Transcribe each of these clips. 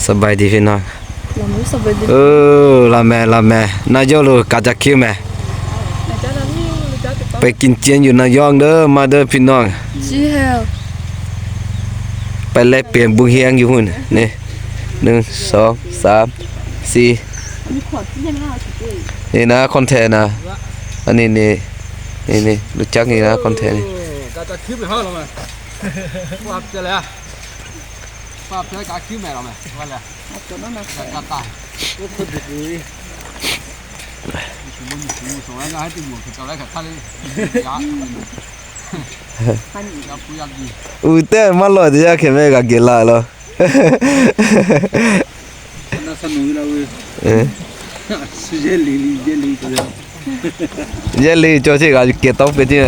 ສະບາຍດີພີ່ນ້ອງ. ເອີ ລາແມ ລາແມ ນາຍົກ ກາຈາຄິວແມ. ໄປກິນຈຽນຢູ່ນາຍົກເດີ ມາເດີພີ່ນ້ອງ. ໄປແລກປ່ຽນບຸນຮຽງຢູ່ພຸ້ນ ນີ້ ໜຶ່ງ ສອງ ສາມ ສີ່ ນີ້ນະ ຄອນແທນນະ. ອັນນີ້ ນີ້ ນີ້ ຮູ້ຈັກນີ້ນະ ຄອນແທນນີ້. ກາຈາຄິວແມ ເຮົາລະມາ ວ່າຈະແລ້ວ ວ່າຈະກາຄິວແມລະມາ ວ່າແລ້ວ ກາຕາ ອູແຕ່ມາຫຼອຍແຕ່ຢາກເຫັນແມ່ກາເກລາລະ. ເອີ ເຢລີ່ ເຈົ້າຊິກາເກຕ້ອງເປັນທີ່ໃດ?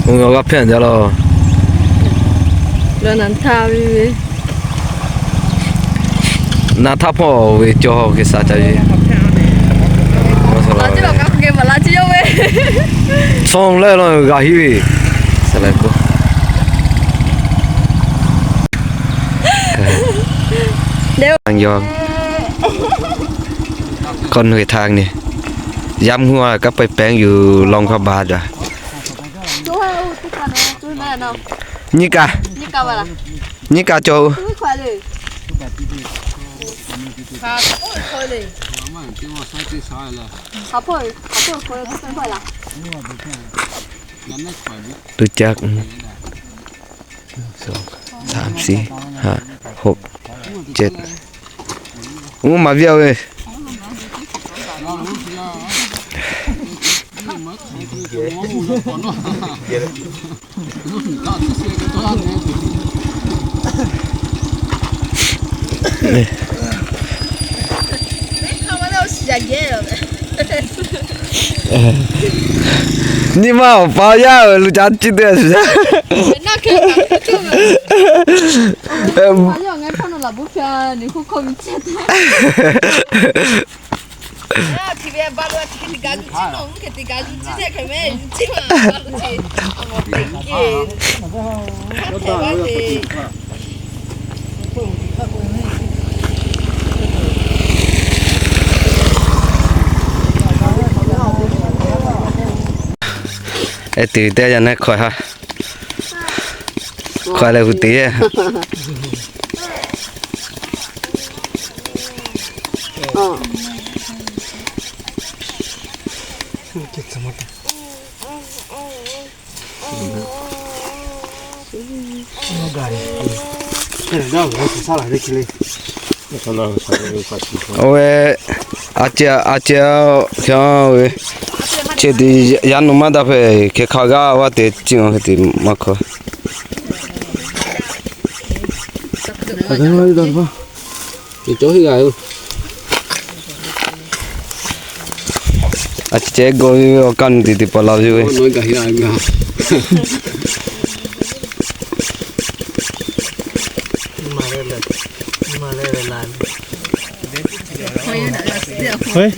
ເອີ ກັບແຜ່ນຈະລໍ ເລື່ອງນັ້ນຖ້າ ນາຖ້າພໍ່ເວຈໍເກສາຈາເວ ລາຈິໂຍເກ ລາຈິໂຍເວ ຊອງແລ້ວລະກາຮີເວ ສະໄລໂກ ເດວ ທາງຍອງ ກ່ອນຫວຍທາງນີ້ ຢ້ຳຫົວກັບໄປແປງຢູ່ລອງພະບາດວ່າ ຍິກາ ຍິກາໂຈ ຮູ້ຈັກ ສອງ ສາມ ສີ່ ຫ້າ ຫົກ ເຈັດ ໂອ້ ມາວຽວເອີຍ. ໄອ້ຕີແຕ່ຢ່າໃນຂ້ອຍຮະ ຄວາຍລະຫູຕີ. ໂອ້ຍ ອາເຈຍ ອາເຈຍ ເຂົາເອີຍ ເຈດີ ຢານຸມາດາເພ ເຂະຂາກາວາເຕຈິງເຂະຕິມາໂຄ ອາເຈຍໂກໂອກັນຕິຕິປາລາວຢູ່ເວີຍ. ເຮີ້ຍ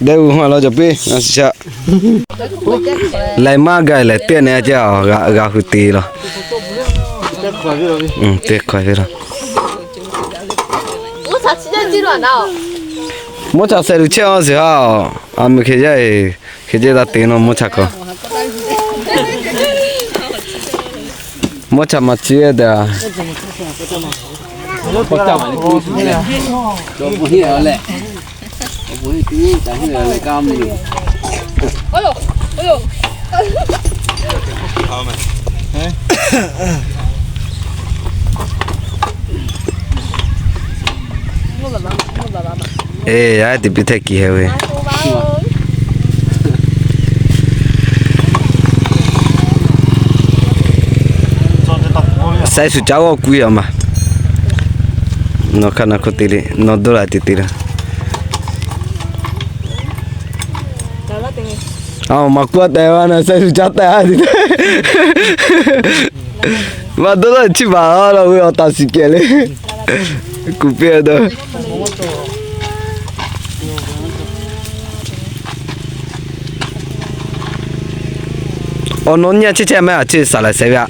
ໄດ້ຫູຫົວລາວຈະປີ ອາຊິຊະ ໄລ່ມາໄກແຫຼະ ເຕັ້ນແນ່ເຈົ້າ ກະ ກະຫູຕີລະ ອືມ ເຕະຄວາຍພີ້ລະ ໂມຊາເຊລຸເຊຍອອນຊິຮາວ ອາເມເຄຍາເອ ເຄເຈຕາເຕໂນໂມຊາໂຄ ໂມຊາມາເຊເດ ໂອ້ໂຫ ໂອ້ໂຫ ເອ ຍາຍຕິປິເທກິເຮເວ ໃສ່ສຸຈາວະກຸຍອອກມາ ນອກຄະນະໂຄຕິລິ ນອກໂດລາຕິຕິລະ ເອົາມາກົວແຕ່ວ່ານະ ໃສ່ສຸຈາແຕ່ ມາໂດລາຊິບາລາເວ ອອຕາຊິເກເລ ກູເປໂດ. Ɔ, nɔ ເນຍ ເຈ ເຈ ມາ ເຈ ສາລາ ເຊວຽ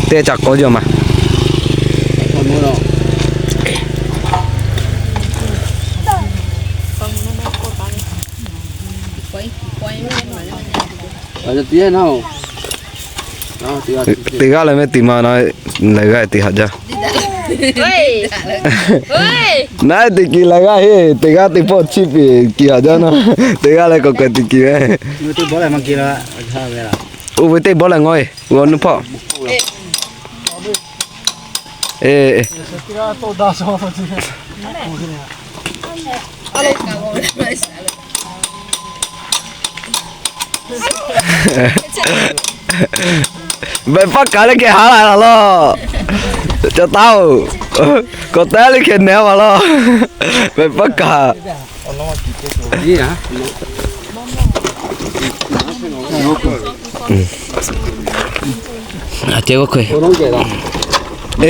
ເຕຈາກ ໂກ ໂຍ ມາ. ເຕກາລະ ແມ່ ຕີມາ ນອຍ ລະກາຍ ຕີ ຫາຈາ. ເຮີ້ຍ ເຮີ້ຍ ນາຍ ຕີກີລະກາຍ ເຮ ເຕກາ ຕີ ໂພ ຊີ ປີ ກີ ຫາຈາ ນະ. ເຕກາລະ ກໍ ກະ ຕີກີ ແມ່ ອູ ເວ ເຕ ບໍ ລະ ງອຍ ວອນ ນະ ພໍ່. ເອ ເອ ໄປປາກກາ ແລະ ແກຫາລາລະ ເຈົ້າເຕົ້າ ກໍແຕ່ລະ ແກແນວ ມາລະ ໄປປາກກາ. ນີ້ນະ ອືມ ອາ ເຈ້ ໂອເຄ ເອ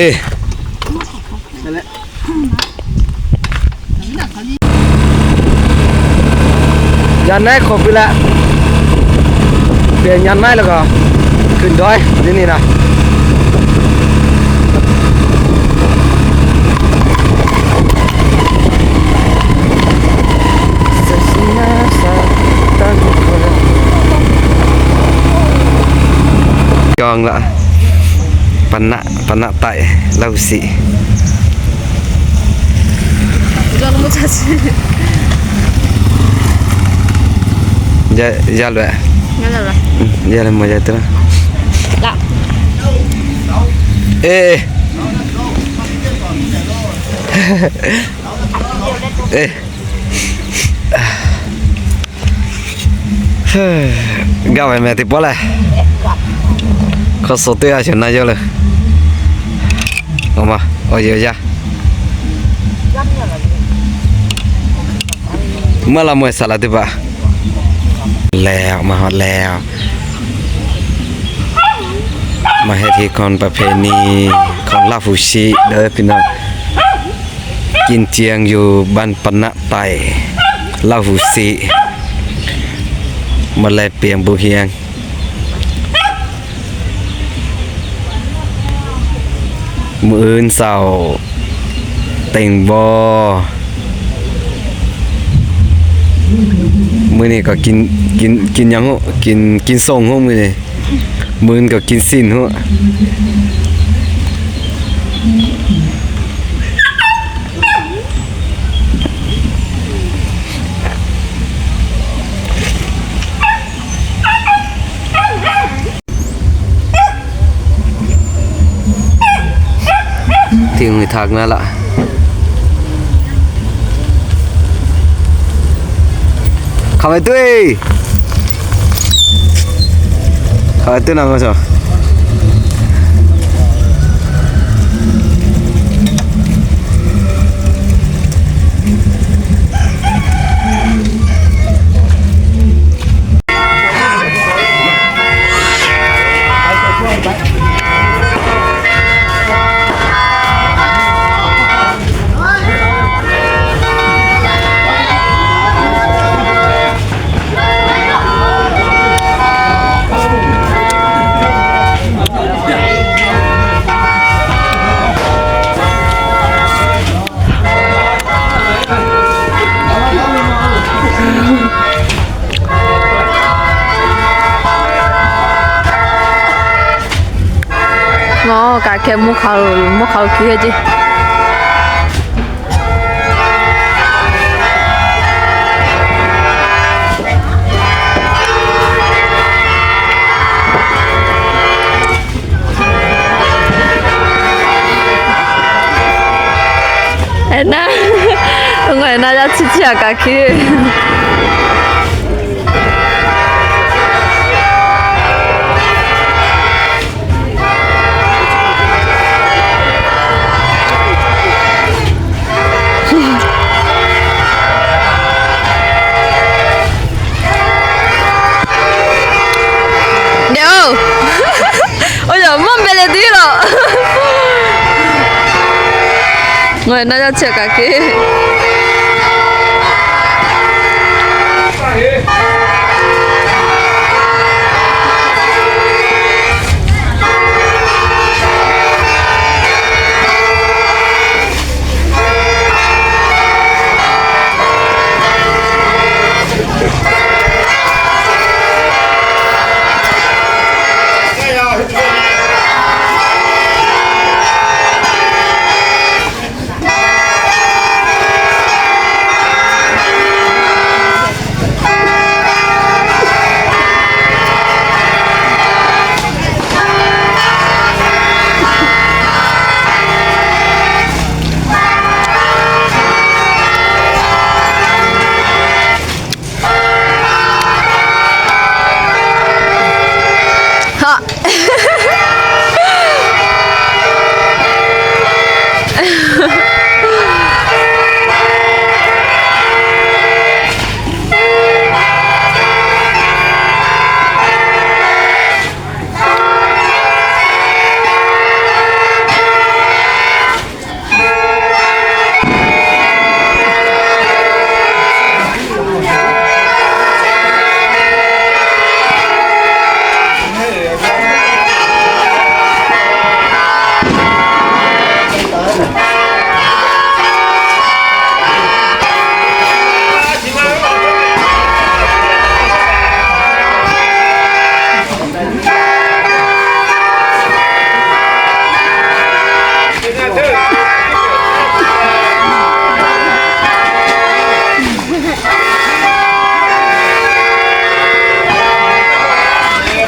ຍານໄມ້ຄົບຢູ່ແລ້ວ ປ່ຽນຍານໄມ້ແລ້ວກໍຂຶ້ນດອຍ ຢູ່ນີ້ນະ. ກອງລະ ປະນະ ປະນະໄຕ ລາວສີ ຢາ ຢາລະ ຢາລະ ອືມ ຢາລະ ມາ ຢາຕະລະ ລະ ເອ ເອ. ເອີ ກາວໄປແມ່ຕິປະແລະ ຂໍໂຊເຕອາເຊີນນາເຢີເລີຍ ອອກມາ ໂອເຢຍ ເມື່ອລະເມີຍສາລາຕິບະ ແລ້ວ ມາຮອດແລ້ວ ມາເຮັດຮີດຄອນປະເພນີຂອງລາວຟູຊີເດີພີ່ນ້ອງ. ກິນຈຽງຢູ່ບ້ານປະນະໄຕ ລາວຫູສີ ມາແລະປຽງບຸຮຽງ. ມື້ອື່ນເຊົ້າເຕັງບໍ່ ມື້ນີ້ກໍກິນ ກິນ ກິນຫຍັງຮູ້ ກິນ ກິນສົ້ງຮູ້ມື້ນີ້. ມື້ອື່ນກໍກິນຊີ້ນຮູ້. ທີ່ຫຸຍທາກນັ້ນລະ. ເຂົ້າໄປຕຸ້ຍ ເຂົ້າໄປຕຸ້ຍນຳກັນຊະ. ງໍກາແຄບໝູ່ເຂົາ ໝູ່ເຂົາເກືອຈິ. ເຫັນນະ ເອີ ງອຍໜ້າຈະຊິເສຍກາຄີ. ດຽວ ໂອ້ຍ ມັນເປັນແນວນີ້ເນາະ ງອຍໜ້າຈະເສຍກາຄີ.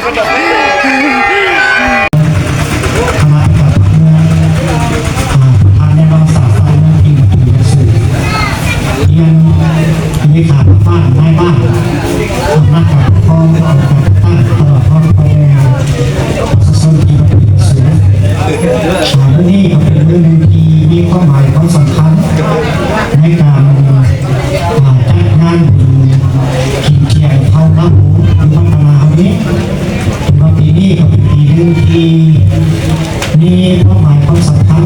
ຄະນະປະຈຳພັກເມືອງ ອາ ປະທານແນວລາວສ້າງຊາດເມືອງທີ່ບັນຈຸລາຍຊື່ ຮຽນເລຂາພັກບ້ານ ນາຍບ້ານ ອຳນາດການປົກຄອງ ອົງການຈັດຕັ້ງ ຕະຫຼອດຮອດພໍ່ແມ່ປະຊາຊົນທີ່ຮັບຜິດຊອບສູງ. ອາ ມື້ນີ້ກໍເປັນມື້ໜຶ່ງທີ່ມີຄວາມໝາຍຄວາມສຳຄັນໃນການ ອາ ຈັດງານບຸນກິນຈຽງເຂົ້າລາຫູຢູ່ບ້ານປານາເຮົານີ້. ຖືວ່າປີນີ້ກໍເປັນປີໜຶ່ງທີ່ມີຄວາມໝາຍຄວາມສຳຄັນ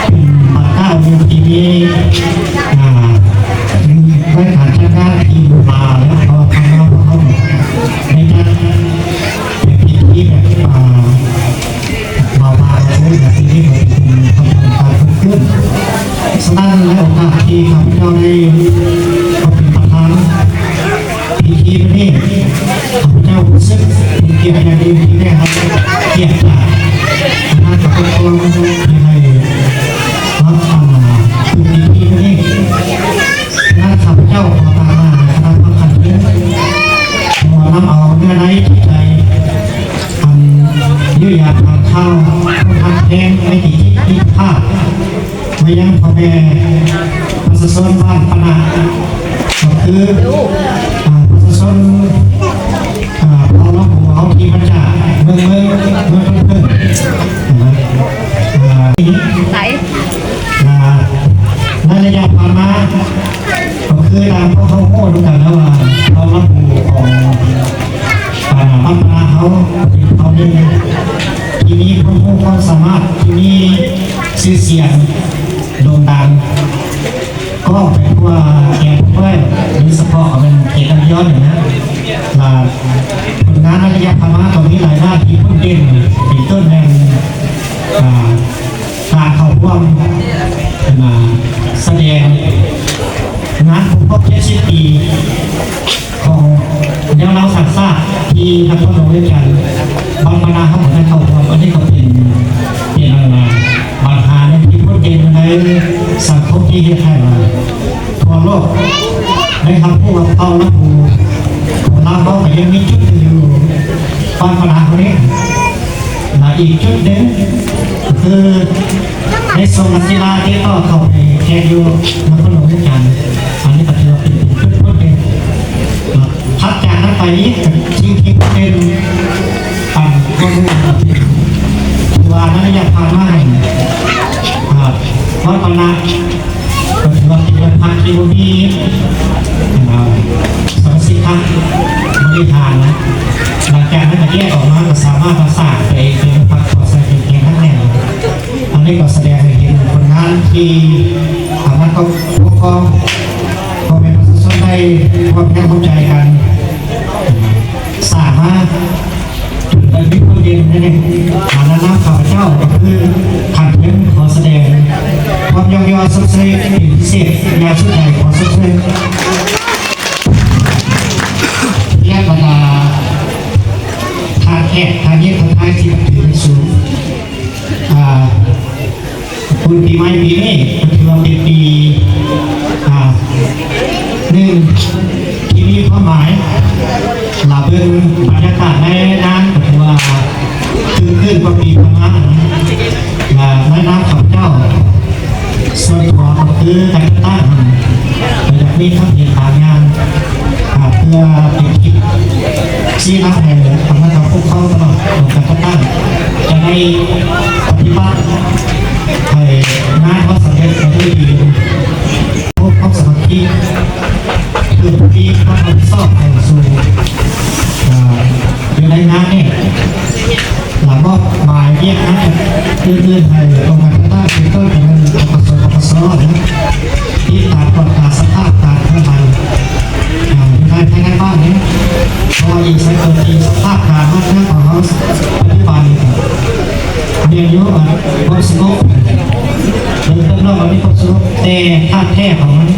ເປັນບາດກ້າວໜຶ່ງທີ່ມີ ອາ ລາຍການຈັດງານທີ່ຫຼູຫຼາ ແລະ ເພາະວ່າທາງເຮົາ ເຮົາໄດ້ຈັດເປັນພິທີແບບ ອາ ເບົາບາງ ແບບນີ້ ກໍເປັນຄວາມຕ້ອງການເພີ່ມຂຶ້ນ. ສະນັ້ນ ໃນໂອກາດທີ່ຂ້າພະເຈົ້າໄດ້ມາເປັນປະທານ ພິທີມື້ນີ້ ຂ້າພະເຈົ້າຮູ້ສຶກເປັນກຽດຢ່າງຍິ່ງທີ່ໄດ້ຮັບກຽດຈາກຄະນະກຳມະການທີ່ໃຫ້ຮັບ ອ່າ ເປີດພິທີມື້ນີ້. ສະນັ້ນ ຂ້າພະເຈົ້າຂໍຕາງໜ້າຄະນະພັກຂັ້ນເທິງ ຂໍນຳເອົາເນື້ອໃນຈິດໃຈອັນເຢີ້ອຢາກຂອງຂ້າພະເຈົ້າຜູ້ຮັກແພງ ໃນຈິດມິດຕະພາບ ມາຍັງພໍ່ແມ່ປະຊາຊົນບ້ານປານາ ກໍຄື ອາ ປະຊາຊົນ ອາ ເຜົ່າລາຫູເຮົາທີ່ມາຈາກເມືອງ ເມືອງ ເມືອງເພິ່ນ ອາ ໃນໄລຍະຜ່ານມາ ກໍຄືດັ່ງພວກເຮົາຮູ້ນຳກັນແລ້ວວ່າ ເຜົ່າລາຫູຂອງ ອາ ບ້ານປານາເຮົາເປັນເຜົ່າໜຶ່ງທີ່ມີຄວາມຮູ້ຄວາມສາມາດ ທີ່ມີຊື່ສຽງໂດ່ງດັງ ກໍໄປທົ່ວແຄມທົ່ວ ໂດຍສະເພາະກໍແມ່ນເຂດລຳຍອງນີ້ນະ ລະຜົນງານໃນໄລຍະຜ່ານມາກໍມີຫຼາຍດ້ານທີ່ໂດດເດັ່ນ ເປັນຕົ້ນແມ່ນ ອາ ການເຂົ້າຮ່ວມ ອາ ສະແດງງານຄົບຮອບເຈັດສິບປີ ຂອງແນວລາວສ້າງຊາດທີ່ນະຄອນຫຼວງວຽງຈັນ ບາງປານາເຮົາກໍໄດ້ເຂົ້າຮ່ວມ. ອັນນີ້ກໍເປັນ ເປັນ ເອີ ບັນຫາໜຶ່ງທີ່ພົ້ນເດັ່ນຢູ່ໃນສັງຄົມ ທີ່ເຮັດໃຫ້ວ່າທົ່ວໂລກໄດ້ຮັບຮູ້ວ່າເຜົ່າລາຫູຂອງລາວເຮົາກໍຍັງມີຈຸດໜຶ່ງຢູ່ບ້ານປານາເຮົານີ້ ແລະ ອີກຈຸດໜຶ່ງກໍຄື ໃນຊ່ວງນັກກິລາຕິດຕໍ່ເຂົ້າໄປແຂ່ງຢູ່ນະຄອນຫຼວງວຽງຈັນ, ອັນນີ້ກໍຖືວ່າເປັນຈຸດພົ້ນເດັ່ນ. ຖັດຈາກນັ້ນໄປອີກ ສິ່ງທີ່ເປັນອັນຄົນໜຶ່ງກໍຄື ຖືວ່າໃນໄລຍະຜ່ານມານີ້ ອາ ວັດປານາ ກໍຖືວ່າເປັນວັດພັກທີ່ບໍ່ມີ ອາ ສະມາຊິກະບໍລິຫານ. ຫຼັງຈາກນັ້ນກໍແຍກອອກມາ ກໍສາມາດມາສ້າງໄປເປັນວັດພັກ ກໍໃສ່ເປັນແກນຮັກແໜ້ນ. ອັນນີ້ກໍສະແດງໃຫ້ເຫັນຜົນງານທີ່ ອາ ທາງການປົກຄອງ ພໍ່ແມ່ປະຊາຊົນໄດ້ຮ່ວມແຮງຮ່ວມໃຈກັນສ້າງມາ ຈົນໄດ້ມີຜົນເດັ່ນໃນ ອາ ນາມຂ້າພະເຈົ້າ ກໍຄືຂັ້ນເທິງ ຂໍສະແດງຄວາມຍ້ອງຍໍຊົມເຊີຍເປັນພິເສດຢ່າງສຸດໃຈ. ຂໍຊົມເຊີຍ ແລະ ບັນດາທ່ານແຂກ ທ່ານເຮັດ ທ່ານທ້າຍ ທີ່ນັບຖືເປັນສູງ. ອາ ບຸນປີໃໝ່ປີນີ້ກໍຖືວ່າເປັນປີ ອາ ໜຶ່ງທີ່ມີຄວາມໝາຍ. ລະເບິ່ງບັນຍາກາດໃນງານກໍຖືວ່າຄຶກຄື້ນກວ່າປີຜ່ານມານະ. ລະໃນນາມຂ້າພະເຈົ້າສ່ວນຕົວກໍຄືການຈັດຕັ້ງ ກໍຢາກມີຄຳເຫັນບາງຢ່າງ ອາ ເພື່ອເປັນທີ່ຊີ້ນຳໃຫ້ຄະນະກຳມະການປົກຄອງຕະຫຼອດຂອງການຈັດຕັ້ງ ຈະໄດ້ປະຕິບັດໃຫ້ງານເຮົາສຳເລັດໄປດ້ວຍດີ, ພົບຄວາມສາມັກຄີ ເພື່ອມີຄວາມຮັບຜິດຊອບເຂົ້າສູ່ ອາ ຢູ່ໃນງານນີ້. ລະມອບໝາຍວຽກງານອື່ນໆໃຫ້ອົງການຈັດຕັ້ງ ເປັນຕົ້ນກໍແມ່ນ ປກສ ປກສ ນະ ຕິດຕາມກວດກາສະພາບການເຄື່ອນໄຫວ ອາ ຢູ່ໃນພາຍໃນບ້ານນີ້. ເພາະວ່າອີງໃສ່ຕົວຈິງສະພາບການບ້ານເມືອງຂອງເຮົາປັດຈຸບັນນີ້ ແມ່ນຢູ່ ອາ ຄວາມສະຫງົບ ເບິ່ງເທິງນອກມັນມີຄວາມສະຫງົບ ແຕ່ທາດແທ້ຂອງມັນ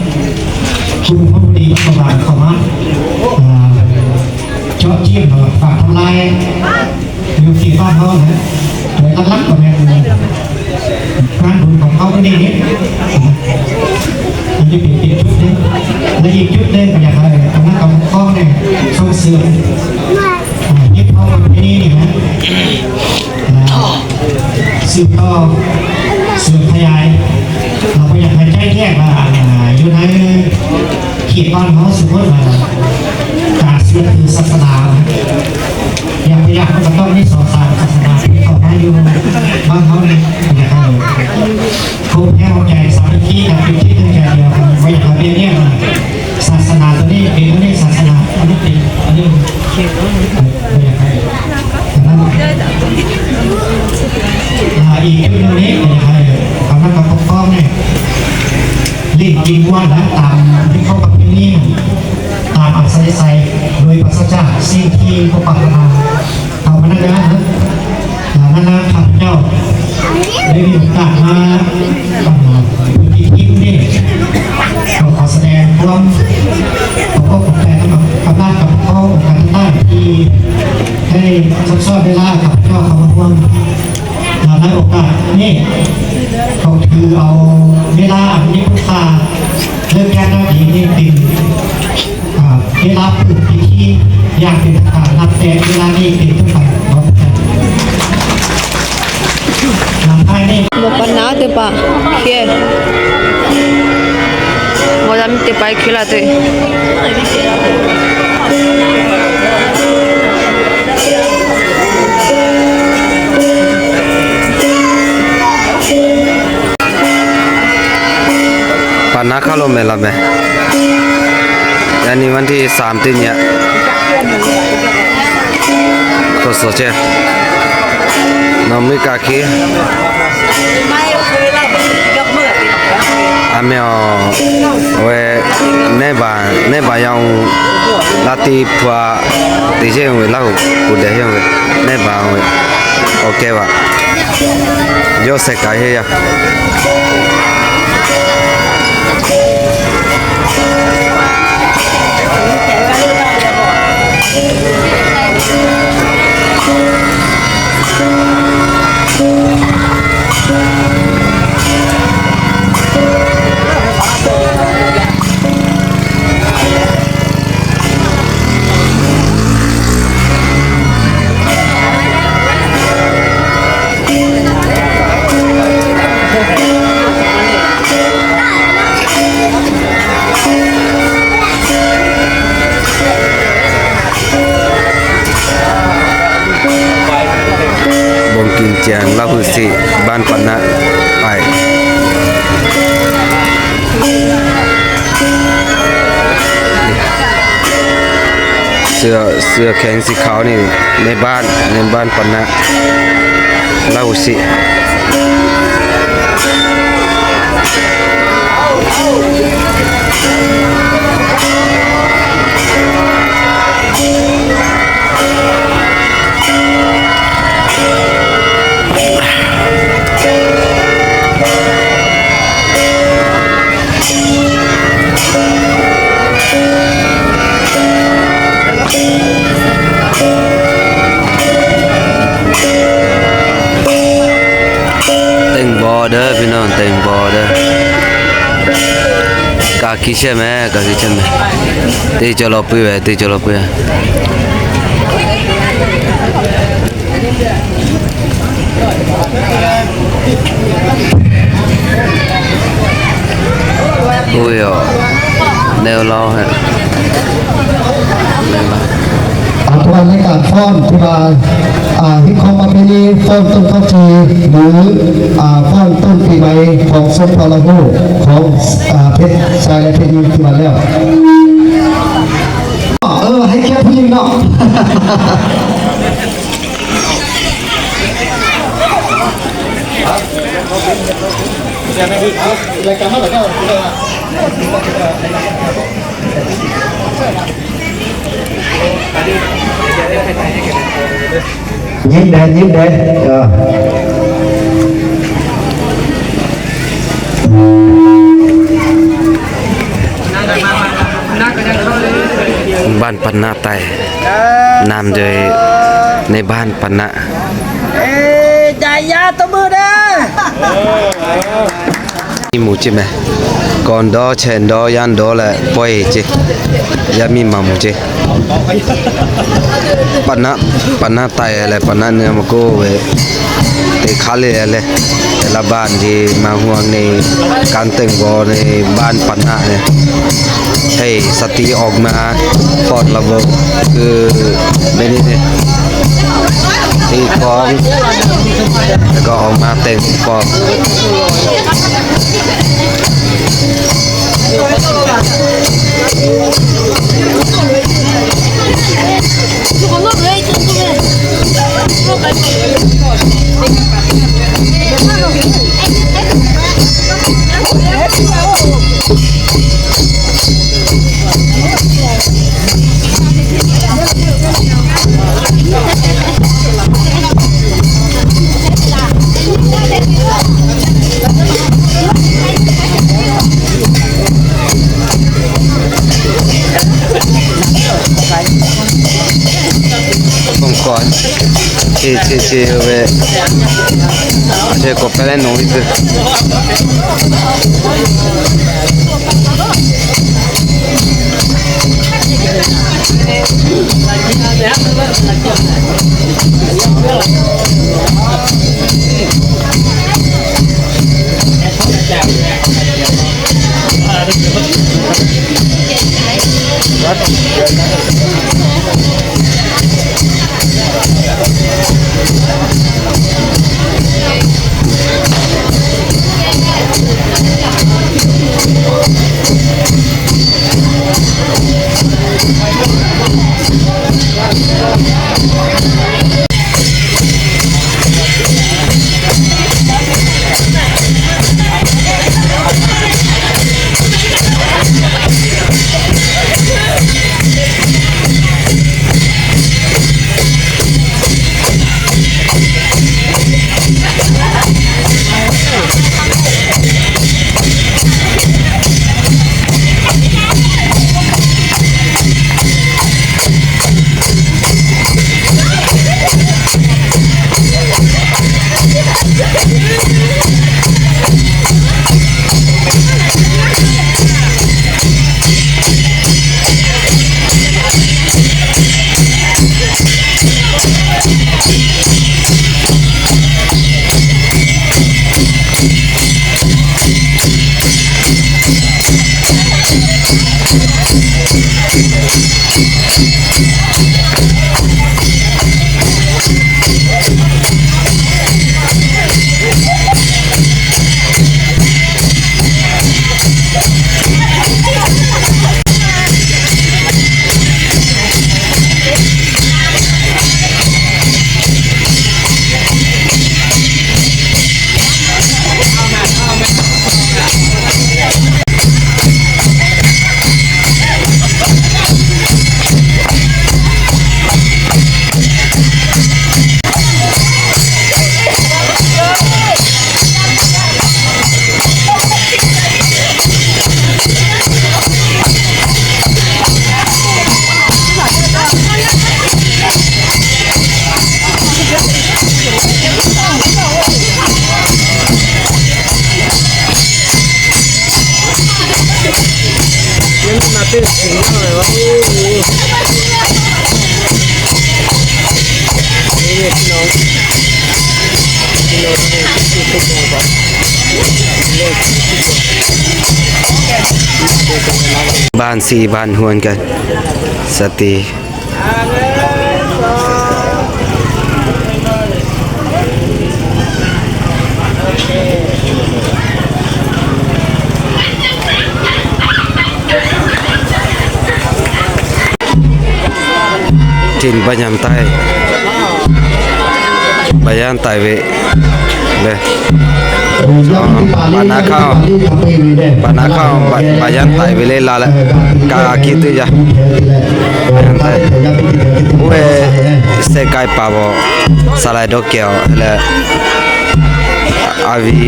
ກຸ່ມຄົນບໍ່ດີມັນກໍຫວັງເຂົ້າມາ ອາ ເຈາະຈີ້ມ ແລ້ວກໍຝາກທຳລາຍຢູ່ເຂດບ້ານເຮົານະ. ໂດຍຫຼັກໆກໍແມ່ນງານບຸນຂອງເຮົາມື້ນີ້ນີ້ ອັນນີ້ເປັນ ເປັນຈຸດໜຶ່ງ. ແລະ ອີກຈຸດໜຶ່ງກໍຢາກໃຫ້ຄະນະກຳມະການປົກຄອງນີ້ສົ່ງເສີມ ອາ ຮີບຮ ປະເພນີນີ້ນະ ສືບຕໍ່ ສືບຂະຫຍາຍ ເຮົາບໍ່ຢາກໃຫ້ແຕກແຍກວ່າ ຢູ່ໃນເຂດບ້ານເຮົາ ສົມມຸດວ່າ ການເຊື່ອຖືສາສະໜາ ຢ່າງບໍ່ຢາກມັນກໍຕ້ອງມີສອງສາມສາສະໜາທີ່ເຂົ້າມາຢູ່ບ້ານເຮົານີ້ ຢາກໃຫ້ ພວກແຮງໃຈສາມັກຄີກັນເປັນຈິດໜຶ່ງໃຈດຽວກັນ ບໍ່ຢາກໃຫ້ແບ່ງແຍກ ສາສະໜາໂຕນີ້ເປັນໂຕນີ້ ສາສະໜາອັນນີ້ເປັນອັນນີ້ ບໍ່ຢາກໃຫ້ ອ່າ ອີກຈຸດໜຶ່ງນີ້ ບໍ່ຢາກໃຫ້ຄະນະການປົກຄອງນີ້ຫຼິ້ນກິນມ່ວນນະ ຕາມທີ່ເຂົາປະເພນີ ຕາມອັດສະຍາໄສ ໂດຍປາສະຈາກສິ່ງທີ່ບໍ່ປາດຖະໜາ. ເອົາ ມານັ່ງນະ ມານັ່ງນະ ຂ້າພະເຈົ້າໄດ້ມີໂອກາດມາ ເອີ ພື້ນທີ່ທີ່ນີ້ ກໍຂໍສະແດງຄວາມຂອບອົກຂອບໃຈກັບອຳນາດການປົກຄອງອົງການຕ່າງໆ ທີ່ໄດ້ຊັກຊ້ອນເວລາຂ້າພະເຈົ້າເຂົ້າມາຮ່ວມ ແລະ ໃນໂອກາດນີ້ ກໍຖືເອົາເວລາອັນມີຄຸນຄ່າເລີກງານໜ້າທີ່ນີ້ເປັນ ອ່າ ເວລາເປີດພິທີຢ່າງເປັນທາງການ ນັບແຕ່ເວລານີ້ເປັນຕົ້ນໄປ. ຂອບໃຈ. ຫຼັງພາຍໃນ Lo panna te pa. Kie. Mo dam te pa kila te. ປານນາຄາໂລແມລະແມ ຍານີ້ວັນທີສາມຕິນຍະ ໂຕໂຊເຈ ນອມມິກາຄີ ອາແມວເວ ເນບາ ເນບາຍອງ ລາຕີ ພວາ ຕິເຈ ເວລາ ກູເດ ເນບາ ໂອເຄວະ. Yo se caía. ບົງກິນຈຽງ ລາວພຶຊິ ບ້ານປັນນະ ໄປ. ເສື້ອ ເສື້ອແຂນສີຂາວນີ້ ໃນບ້ານ ໃນບ້ານປັນນະ ລາວຊິ. ເຕັງບໍ່ເດີພີ່ນ້ອງ ເຕັງບໍ່ເດີ. ກາກິເຊແມ ກາກິເຊແມ ເຕຈະລໍປຶແວ ເຕຈະລໍປຶແວ. ໂອ້ຍ ແນວລາວແຮະ ແນວລາວ. ອາ ເພາະວ່າໃນການຟ້ອນທີ່ວ່າ ອ່າ ຮີດຄອງປະເພນີຟ້ອນຕົ້ນເຂົ້າຈີ່ ຫຼື ອ່າ ຟ້ອນຕົ້ນປີໃໝ່ຂອງສົບປະລາໂຫ ຂອງ ອ່າ ເພັດຊາຍ ແລະ ເພັດຍິງທີ່ວ່າແລ້ວ ເອີ ໃຫ້ກຽດຜູ້ຍິງເນາະ. ຍິ້ມແດ່ ຍິ້ມແດ່ ເອີ. ບ້ານປັນນະໃຕ້ ນຳໂດຍນາຍບ້ານປັນນະ. ເອີ ໃຈຢາ ຕົບມືເດີ. ມີໝູຈິແມ ກ່ອນດໍ ແຊນດໍ ຢ້ານດໍ ແລະ ປ່ອຍຈິ ຢ່າມີມາໝູຈິ ປະນະ ປະນະໄຕ ແລະ ປະນະເນື້ອມະໂກເວ ເຕຄາເລແລະ ແຕ່ລະບ້ານທີ່ມາຮ່ວມໃນການເຕີງວໍໃນບ້ານປະນະນີ້ ໃຫ້ສະຕິອອກມາຟ້ອນລະບົບ ຄື ໃນນີ້ນີ້ ຕີກອງ ແລ້ວກໍອອກມາແຕ່ງປອບ. ບ້ານສີ່ບ້ານຮ່ວມກັນ ສະຕິ ຖິ່ນບາຍານໃຕ້ ບາຍານໃຕ້ເວ ເດີ ບ້ານນາເຂົ້າ ບ້ານນາເຂົ້າ ບາ ບາຍານໃຕ້ເວເລລາ ແລະ ກາກິດຕິຍາ ບາຍານໃຕ້ ເວ ເຊກາຍປາບໍ ສາລາຍດອກແກ້ວ ແລະ ອາວີ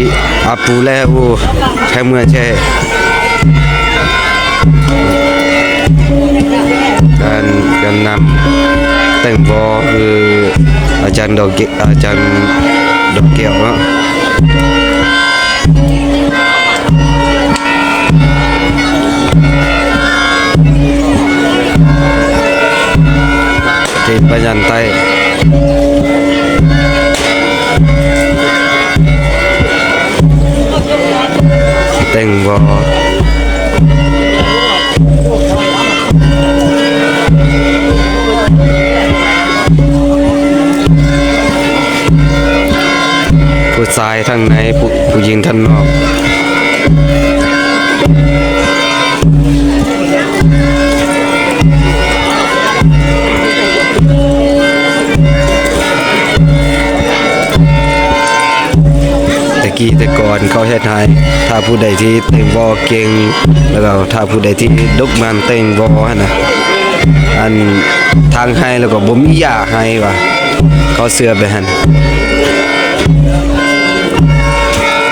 ອາປູ ແລະ ໂອ ແພເມືອງແຈ ການ ການນຳແຕ່ງວໍ ຄື ອາຈານດອກແກ້ ອາຈານດອກແກ້ວເນາະ. ບາຍັນໃຕ້ ແຕ່ງບໍ່ ຜູ້ຊາຍທາງໃນ ຜູ້ ຜູ້ຍິງທາງນອກ. ແຕ່ກີ້ແຕ່ກ່ອນເຂົາເຮັດໃຫ້ ຖ້າຜູ້ໃດທີ່ແຕ່ງບໍ່ເກັ່ງ ແລ້ວກໍຖ້າຜູ້ໃດທີ່ດຸກໝັ່ນແຕ່ງບໍ່ຫັ້ນນະ ອັນ ທາງໄຫ້ແລ້ວກໍບໍ່ມີຢາໄຫ້ວ່າ ເຂົາເຊື່ອແບບຫັ້ນ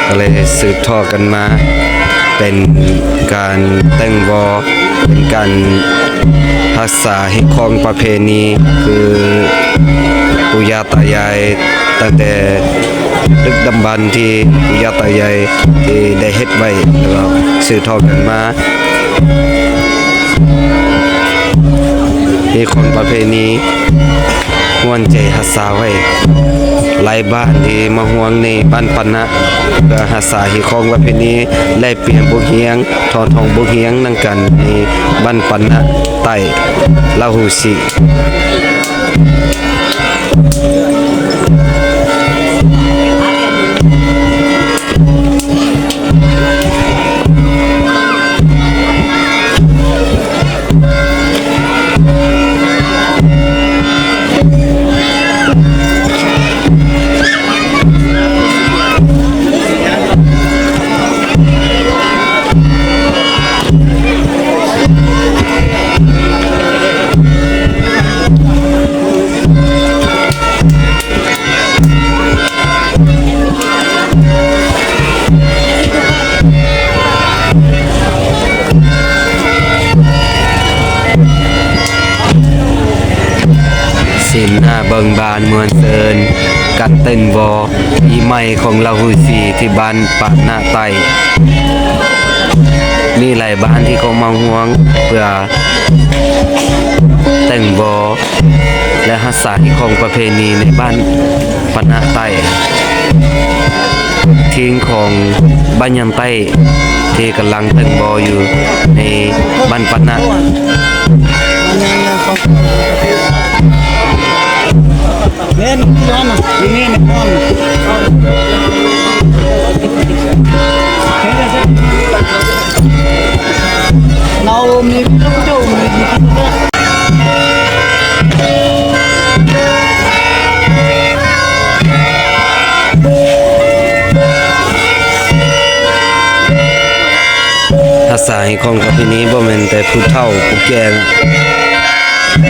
ກໍເລີຍສືບທອດກັນມາ ເປັນການແຕ່ງບໍ່ ເປັນການຮັກສາຮີດຄອງປະເພນີ ຄືປູ່ຍ່າຕາຍາຍຕັ້ງແຕ່ດຶກດຳບັນ ທີ່ປູ່ຍ່າຕາຍາຍທີ່ໄດ້ເຮັດໄວ້ ແລ້ວກໍສືບທອດກັນມາ ຮີດຄອງປະເພນີ ຮ່ວມໃຈຮັກສາໄວ້. ຫຼາຍບ້ານທີ່ມາຮ່ວມໃນບ້ານປານະ ເພື່ອຮັກສາຮີດຄອງປະເພນີ ແລກປ່ຽນບົດຮຽນ ຖອນທອງບົດຮຽນນຳກັນໃນບ້ານປານະໃຕ້ ລາວຫູສີ. ສີນໜ້າເບີກບານມ່ວນຊື່ນ ການເຕັ້ນວໍປີໃໝ່ຂອງລາວຫູສີທີ່ບ້ານປານະໃຕ້ ມີຫຼາຍບ້ານທີ່ເຂົ້າມາຮ່ວມເພື່ອແຕ່ງວໍ ແລະ ຮັກສາຮີດຄອງປະເພນີໃນບ້ານປານະໃຕ້ ທີມຂອງບ້ານຍາງໃຕ້ ທີ່ກຳລັງແຕ່ງວໍຢູ່ໃນບ້ານປານະ. ຮັກສາຮີດຄອງປະເພນີບໍ່ແມ່ນແຕ່ຜູ້ເຖົ້າຜູ້ແກ່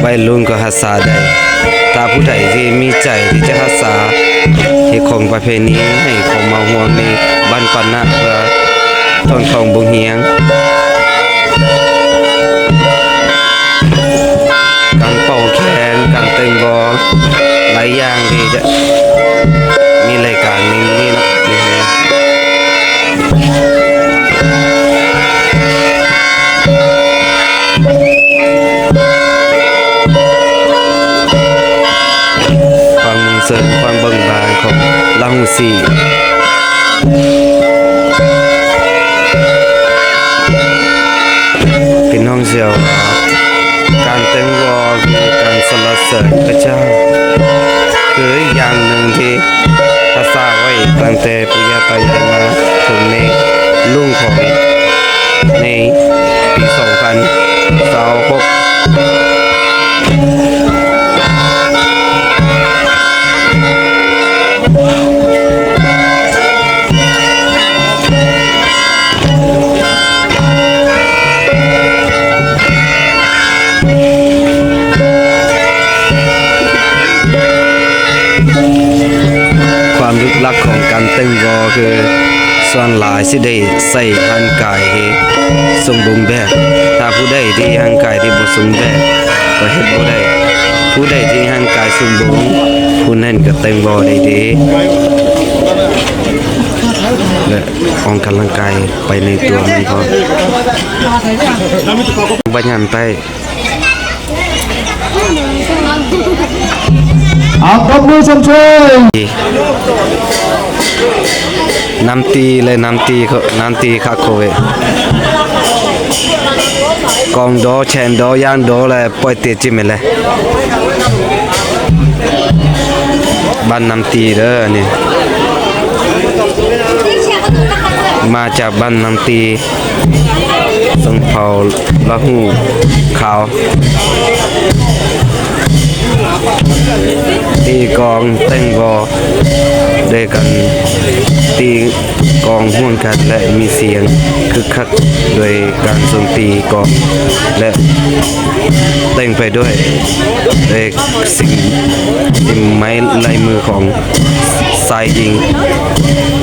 ໄວລຸ້ນກໍຮັກສາໄດ້. ຖ້າຜູ້ໃດທີ່ມີໃຈທີ່ຈະຮັກສາຮີດຄອງປະເພນີ ໃຫ້ເຂົ້າມາຮ່ວມໃນບ້ານປານະ ເພື່ອ ຖອນທອງບົດຮຽນ ການເປົ່າແຄນ ການແຕ່ງວໍ ຫຼາຍຢ່າງທີ່ຈະມີລາຍການໃນມື້ນີ້ເນາະ. ຄວາມມ່ວນຊື່ນ ຄວາມເບີກບານຂອງລາວຫູສີ ພີ່ນ້ອງເຊື່ອວ່າ ການແຕ່ງວໍຄືການສັນລະເສີນພະເຈົ້າ ຄືຢ່າງໜຶ່ງທີ່ຮັກສາໄວ້ຕັ້ງແຕ່ປູ່ຍ່າຕາຍາຍມາເຖິງໃນລຸ້ນຂອງ ໃນປີສອງພັນຊາວຫົກ ຄວາມລຶກລັກຂອງການແຕ່ງວໍຄື ສ່ວນຫຼາຍຊິໄດ້ໃສ່ຮ່າງກາຍທີ່ສົມບູນແບບ. ຖ້າຜູ້ໃດທີ່ຮ່າງກາຍທີ່ບໍ່ສົມແບບກໍເຮັດບໍ່ໄດ້. ຜູ້ໃດທີ່ຮ່າງກາຍສົມບູນ ຜູ້ນັ້ນກໍແຕ່ງວໍໄດ້ດີ ແລະ ອອກກຳລັງກາຍໄປໃນຕົວມັນພ້ອມ. ບັນຍາມໃຕ້ ເອົາ ຕົບມືຊົມເຊີຍ. ນ້ຳຕີເລີຍ ນ້ຳຕີ ນ້ຳຕີຄັກໂຄເວ ກອງໂດ ແຊນໂດ ຍ່າງໂດ ແລະ ປ່ອຍເຕະຈິ້ມແມ່ນແຫຼະ. ບ້ານນ້ຳຕີເດີ ອັນນີ້ ມາຈາກບ້ານນ້ຳຕີ ຊົນເຜົ່າລາຫູຂາວ ຕີກອງແຕ່ງວໍ ໂດຍການຕີກອງຮ່ວມກັນ ແລະ ມີສຽງຄຶກຄັກ ໂດຍການຊົນຕີກອງ ແລະ ແຕ່ງໄປດ້ວຍ ເອີ ສິ່ງ ສິ່ງໄມ້ລາຍມືຂອງຊາຍຍິງ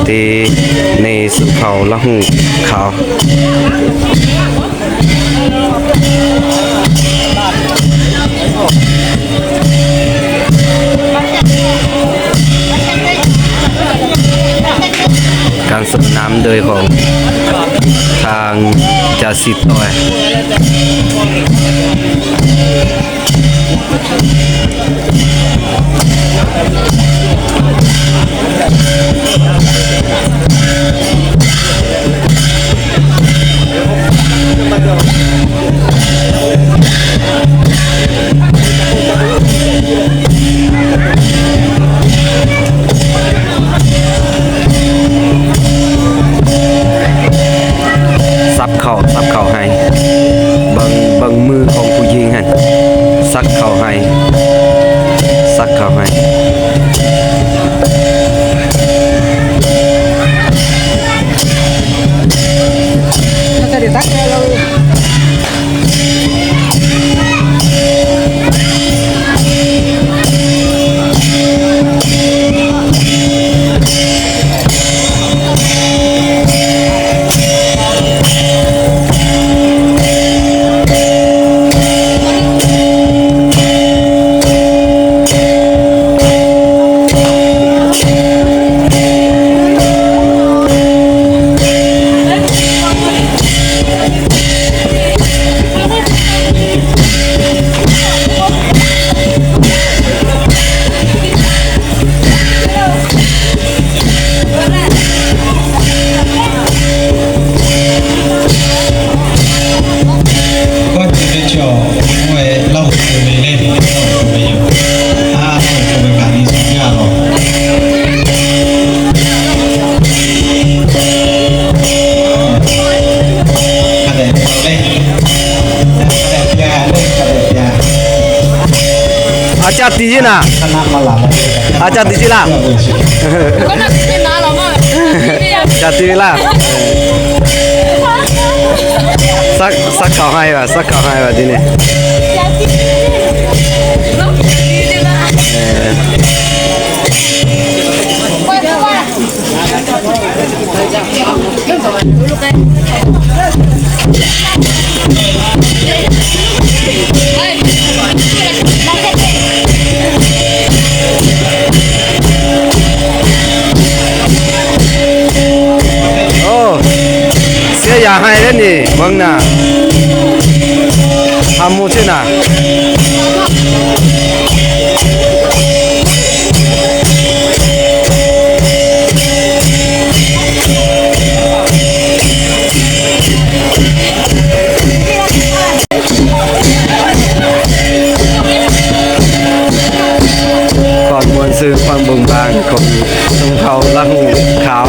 ທີ່ໃນຊົນເຜົ່າລາຫູຂາວ. ການສົມນ້ຳໂດຍຂອງທາງຈາສີຕ້ອຍ. ສັບເຂົ້າ ສັບເຂົ້າໃຫ້ ເບິ່ງ ເບິ່ງມືຂອງຜູ້ຍິງຫັ້ນ ສັບເຂົ້າໃຫ້ ສັບເຂົ້າໃຫ້. ອາຈານຕີນະ ອາຈານຕີນະ ອາຈານຕີນະ ສັກ ສັກເຂົ້າໃຫ້ວ່າ ສັກເຂົ້າໃຫ້ວ່າ ທີນີ້ ເອີ. ໂອ້ ເສຍຢາໃຫ້ເດ້ນີ້ ເບິ່ງໜ້າ ທຳໝູ່ຊື່ໜ້າ. ຄວາມມ່ວນຊື່ນ ຄວາມເບີກບານຂອງຊົນເຜົ່າລາຫູຂາວ.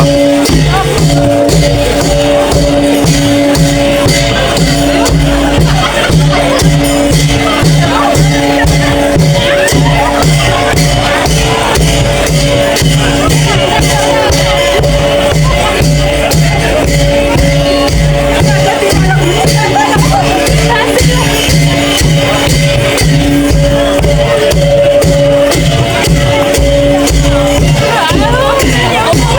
ໂອ້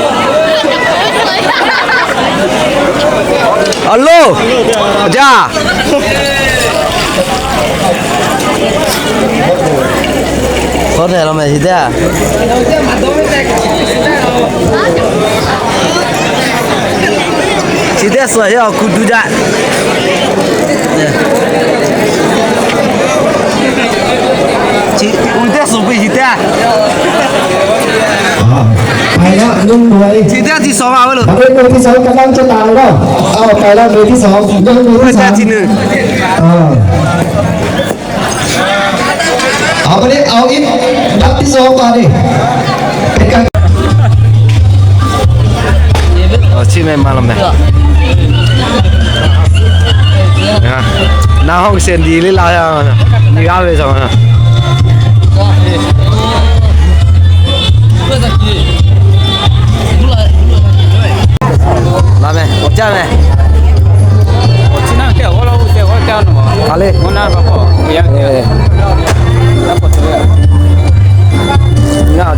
Alo. Aja. Hotel mah sida. Sida soi ya kudu ja. Ci, udah supi sida. ໄປແລ້ວໜຶ່ງໜ່ວຍ ທີ່ເທື່ອທີສອງເອົາເລີຍ ເອົາເລີຍໜ່ວຍທີສອງກຳລັງຈະຕາຍແລ້ວ ເອົາໄປແລ້ວໜ່ວຍທີສອງ ຍັງໜ່ວຍທີສາມ ທີ່ໜຶ່ງ ເອີ ເອົາໄປເດ້ ເອົາອີກ ນັບທີສອງບາດນີ້ ເປັນການ ເອົາຊິແມ່ນມາລະແມ່ ນະ ໜ້າຫ້ອງເຊັນດີລີລາ ຍາວເລີຍ ລາແມ່ ອອກຈາກແມ່ ອາເລ ເອີ ໜ້າ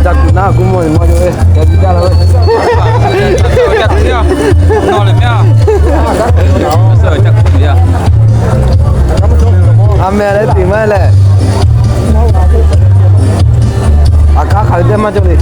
ຈັກ ໜ້າກຸມມອຍ ມອຍເອີຍ ແກກິນຈານເລີຍ ອາແມ່ໄດ້ຕີໄມ້ແຫຼະ ອາກາໄຂເຕັມມາຈົນນີ້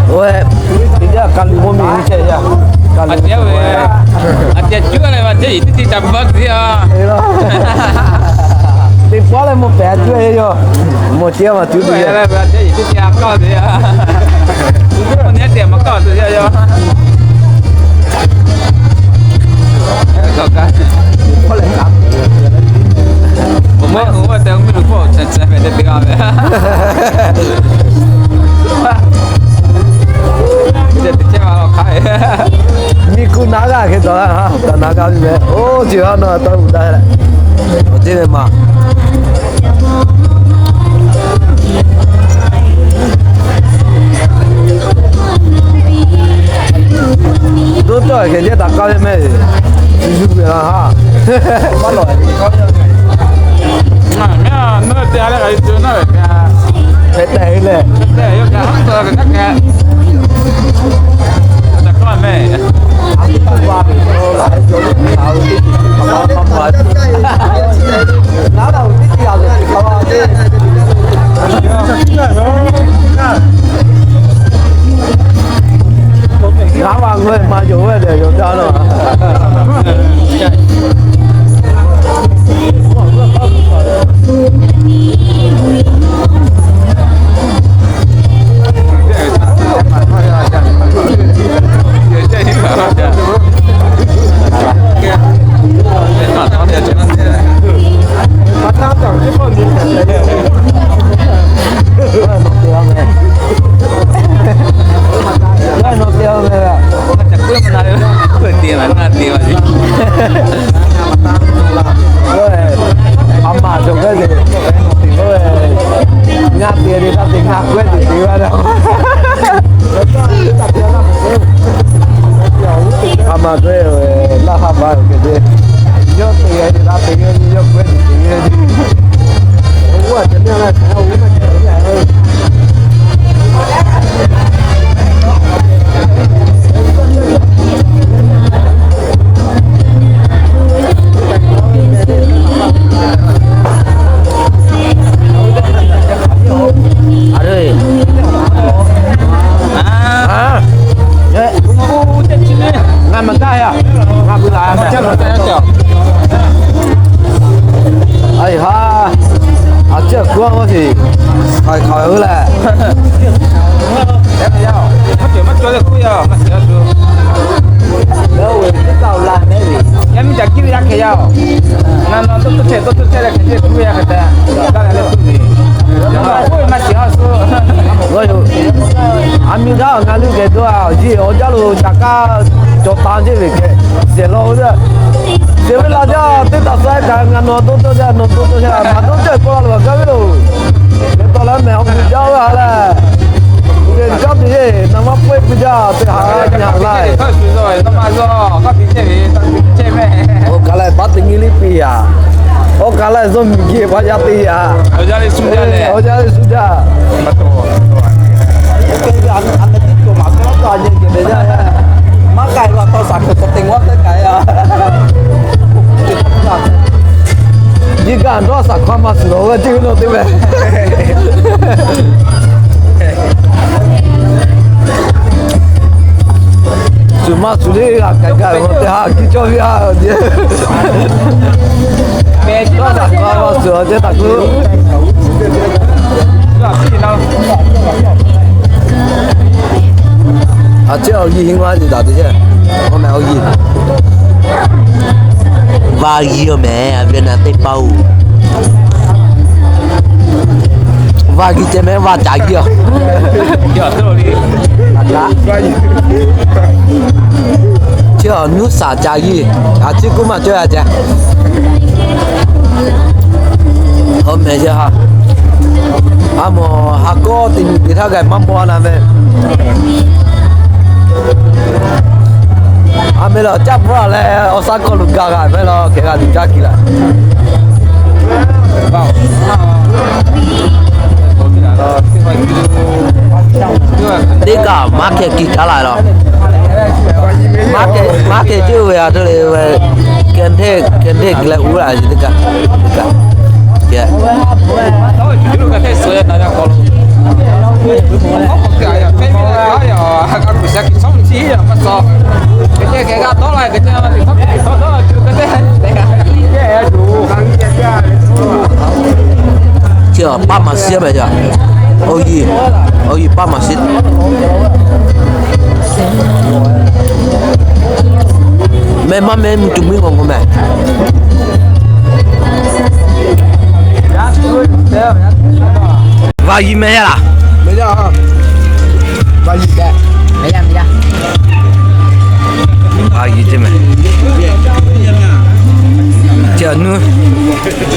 ໂອ້ຍ ການລືມບໍ່ມີ ການລືມ ອາຈານ ເອີຍ ອາຈານ ເອີຍ ວ່າຈະອີກທີ່ຈຳບັກເສຍ ເອີ ຕິດພໍແລ້ວ ໝົດແປດເທື່ອຢູ່ ໝົດເຈົ້າວ່າຈຸດເດ ເອີ ວ່າຈະອີກທີ່ເສຍກ່ອນເດ ມັນເຮັດຕຽມມາກ່ອນເດ ເອີ ເຂົ້າກັນ ພໍແລ້ວ ສາມ ໂອ້ ເຈີເຮົາເນາະ ຕ້ອງໄດ້ລະ ໂອເຄແມ່ນບໍ່? ໂດນຕໍ່ແຄ່ເຈັດຕາເກົ້າແມ່ນ ຊິຊຸບເວລາຫາ ມາຫຼອຍ ແທ້ແຫຼະ ແທ້ແຫຼະ ແທ້ແຫຼະ ແທ້ແທ້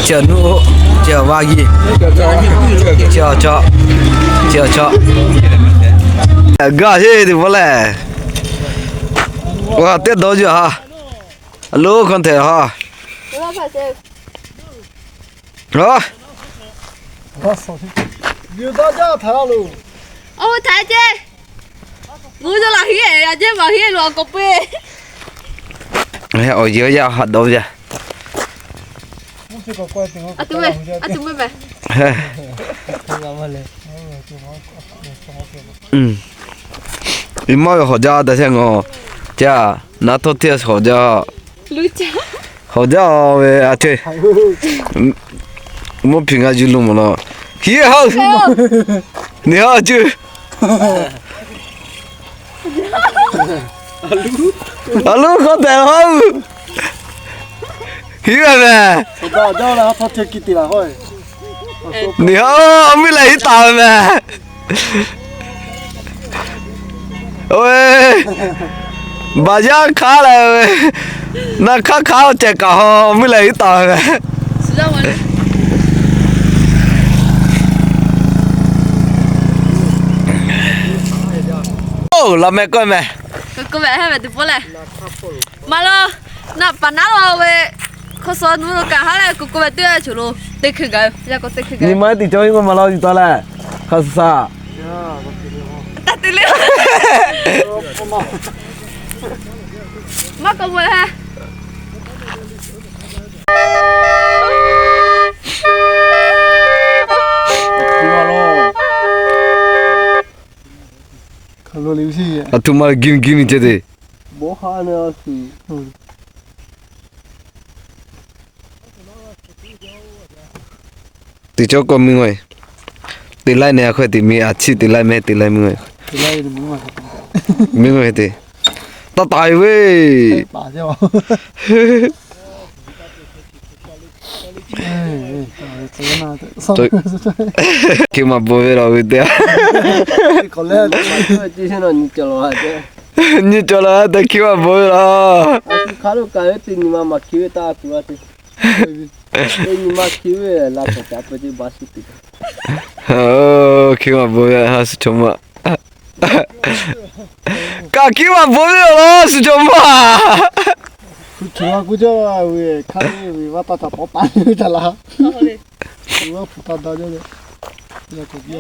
Cia nu, cia wagi, cia cha, cia cha. Ga he di bole. Wa te do ja ha. Lo kon te ha. Ha. Yu da ja tha lo. O tha je. Ngu jo la hie, a je ma hie lo ko pe. He, o yo ya ha do ya. A tu me, a tu me me. He. Mm. I ma yo ho ja da se ngo. Ja, na to te ho ja. Lucha. Ho ja we a te. Mo pinga ju lu mo lo. Hie ha. Ni ha ju. A lu ko te ho. Hie me. Da da la pa te ki ti la ho. Ni ha, mi la hi ta me. Oe. Ba ja kha le. Na kha kha che ka ho, mi la hi ta me. O, la me ko me. Ko ko me he me tu po le. Ma lo. Na pa na lo we. Ko so nu lo ka ha le ko ko we tu ya chu lo. Te khu ga. Ya ko te khu ga. Ni ma ti cho i ko ma lo ti to le. Ka sa. Ta ti le. Ma ko we ha. Ka lo le si. A tu ma gin gin che de. Bo ha ne a si. Ti cho ko mi ngoi. Ti lai ne a khoi ti mi a chi ti lai me ti lai mi ngoi. Ti lai mi ngoi. Mi ngoi ti. Ta tai we. Pa jo. Ki ma bo ve la we te. Ko le ti no ni cho lo ha te. Ni cho la ta ki wa bo la. A ki kha lo ka yo ti ni ma ma ki we ta ku la ti. Ti ni ma ki we la ta ta pe ti ba si ti. O, ki wa bo ya ha su cho ma. Ka ki wa bo la su cho ma. Ku cho ku cho we ka ni we wa ta ta po pa ni ta la. Ku wa pu ta da de. Ya ko ya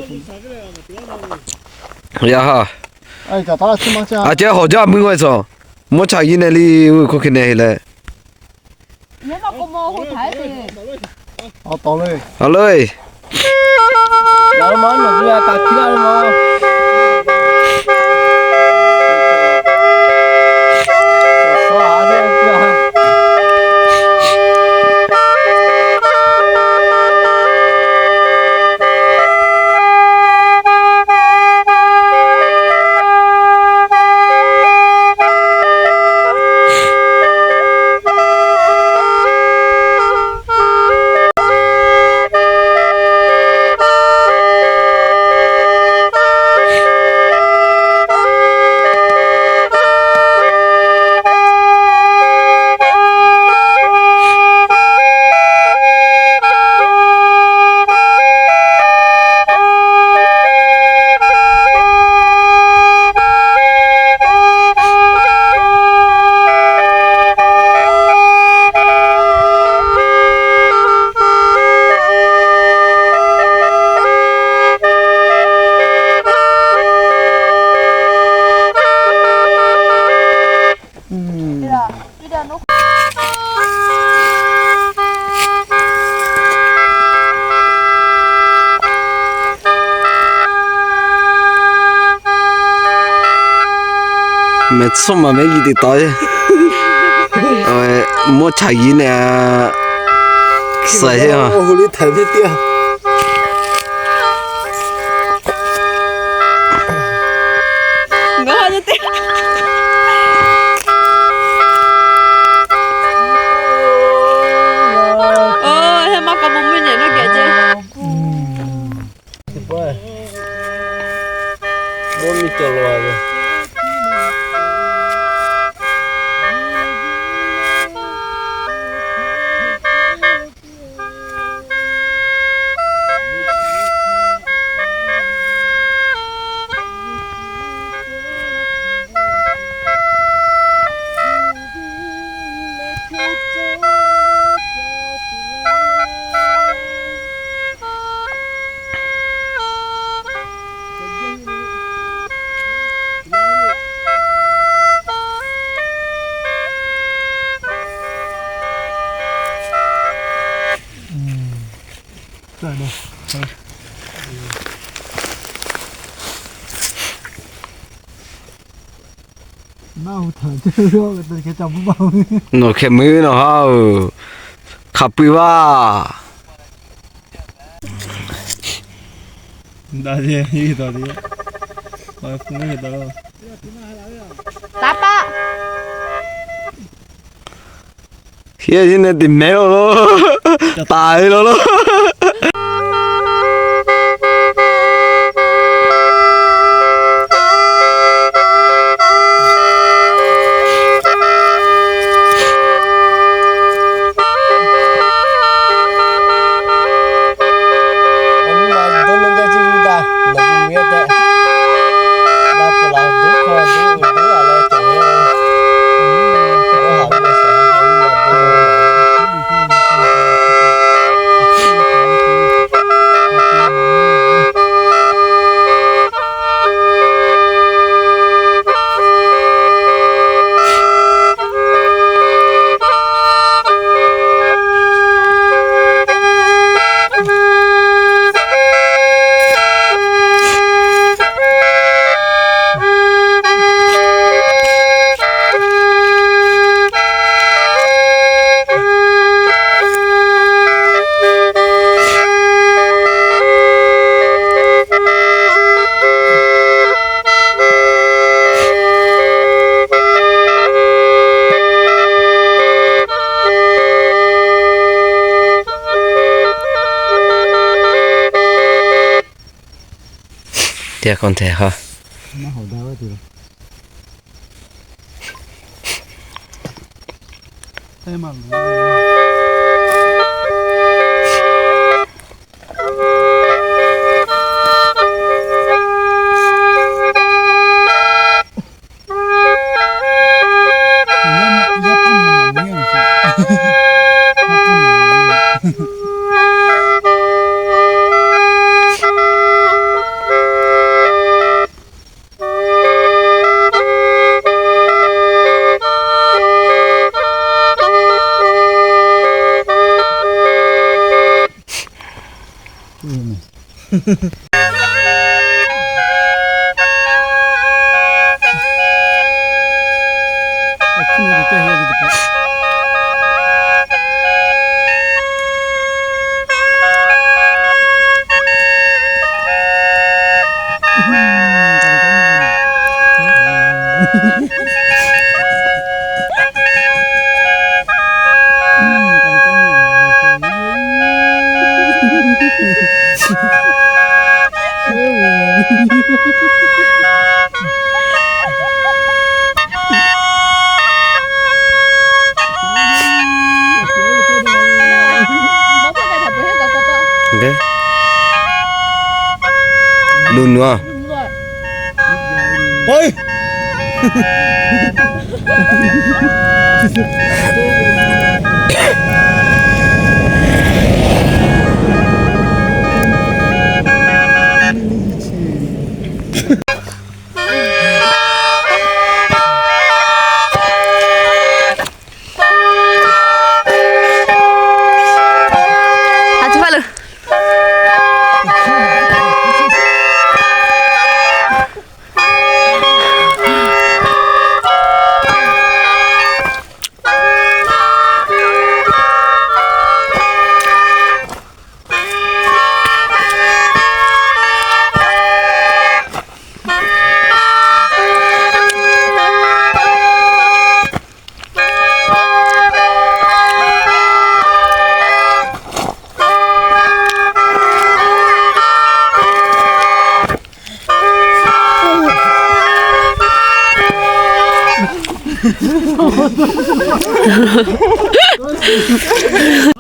ko. Ya ha. Ai, ka pa si ma cha. A che ho ja mi ngoi so. Mo cha yi ne li u ko ke ne le. Ye ma ko mo ho thai te. A to le. A le. La ma no ya ka ki la ma. Mɛ tsɔ ma mɛ yi ti tɔ ye. Ɛ, mɔ tsa yi nɛ. Sa ye ha. Ɔ, huli ta bi ti a. Ngɔ ha ye ti. Ɔ, he ma kɔ mɔ mɛ nyɛ nɔ kɛ je. ມາຫູຖານເຈົ້າເນາະ ແຕ່ເຈົ້າບໍ່ເບົາ ໂນແຄມືເນາະເຮົາ ຂັບປືວ່າ ດາເຈ ອີ່ຕໍ່ດີ ໄປພຸ້ນເລີຍຕໍ່ ຕາປະ. ເຮີຍ ຊິແມ່ນຕິແມວໂລ ຕາຍໂລໂລ. ເທື່ອຄົນແທ້ເຮົາ ມາເຮົາໄດ້ວ່າຕິ ໄດ້ມາ. ລຸນວ່າ ໄປ.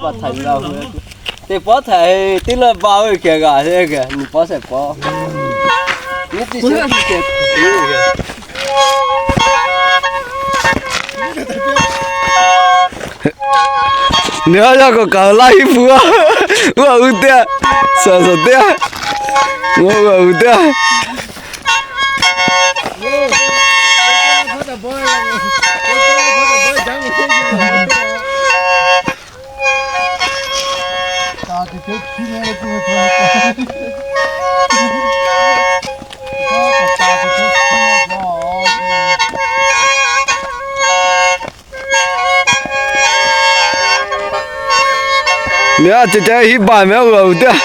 ປອດໄທເຮົາ ເຕະປອດໄທຕິລະບາວເອີຍ ແກກະເອີຍ ແກນີ້ປອດໃສ່ປອດ ນີ້ຕິເຊຍຕິເຊຍ ເນື້ອຍາກກະໄລ່ຜົວ ວ່າອຶດແທ້ ສາວສະເຕຍ ວ່າອຶດແທ້. ຕາຕິເຈັບຂີ້ແມ່ເລີຍກູ ເນຍ ຈະ ຈະ ຮີບບານແມ່ເອີເດີ້.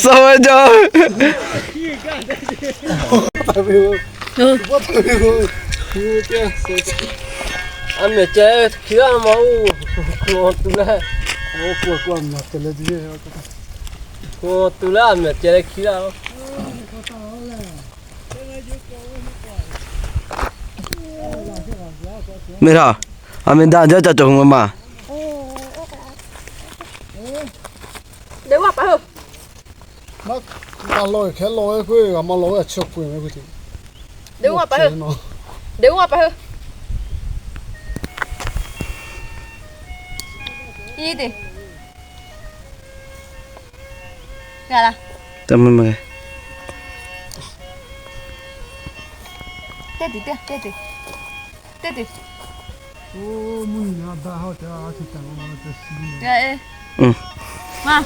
ສະບາຍດີ. ເອີ ອາແມ່ແຈຄີລະມາ ໂອ້ ໂກນຕູລະ ໂອ້ ໂກນ ໂກນ ມາເລີຍ ໂກນຕູລະ ແມ່ແຈຄີລະ. ແມ່ເຖົ້າ ອາແມ່ດານເຈົ້າ ເຈົ້າຈົງມາ ເດີວ່າໄປເຮີ້. ມາ ມາລອຍແຄ່ລອຍເພິ່ນ ມາລອຍເຊືອກເພິ່ນ ເດີວ່າໄປເຮີ້ ເດີວ່າໄປເຮີ້. ອີຕິ ກະລະ ຕະມາ ເຕະຕິ ເຕະ ເຕະຕິ ເຕະຕິ. ໂອ້ ມື້ນີ້ນະ ບ້ານເຮົາຈະເອົາທີ່ຕັ້ງ ເອີ ອືມ ມາ.